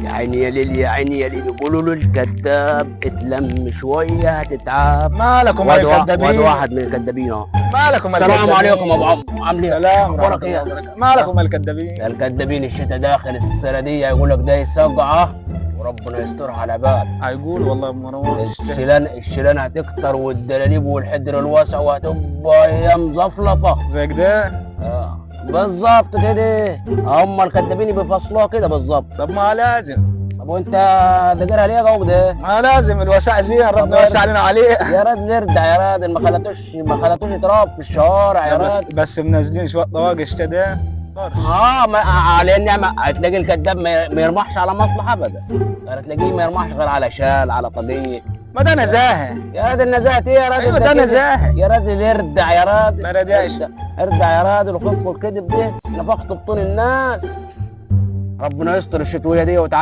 يا عيني يا ليل يا عيني يا ليل، قولوا له الكذاب اتلم شوية هتتعب. مالكم واد واد الكذابين؟ واحد من الكذابين اهو. مالكم السلام الكذابين؟ عليكم ابو عمرو، عامل ايه؟ سلام اخبارك ايه؟ مالكم الكذابين؟ الكذابين الشتا داخل السردية، يقول لك ده سقعه وربنا يسترها على العباد. هيقول والله ابو مروان الشيلان هتكتر والدلاليب والحدر الواسع، وهتبقى ايام زفلطه زي كده. بالظبط كده، هم الكذابين بيفصلوها كده بالظبط. طب ما لازم. طب وانت دايرها ليه يا جوج ده؟ ما لازم الوسع زين، ربنا يوسع علينا عليه. يا راد نردع يا راد، ما خلتوش تراب في الشوارع يا راد. بس منزلين شوية طواقي الشتا ده. ما على النعمة هتلاقي الكذاب ما يرمحش على مصلحة ابدا، هتلاقيه ما يرمحش غير على شال على قضية. ما ده نزاهة يا راد، النزاهة ايه يا راد؟ ايوه ده نزاهة يا راد، ارجع يا راد، ما ردعش، ارجع يا راد، الخف والكذب ده نفخت بطون الناس. ربنا يستر الشتوية دي وتعدي.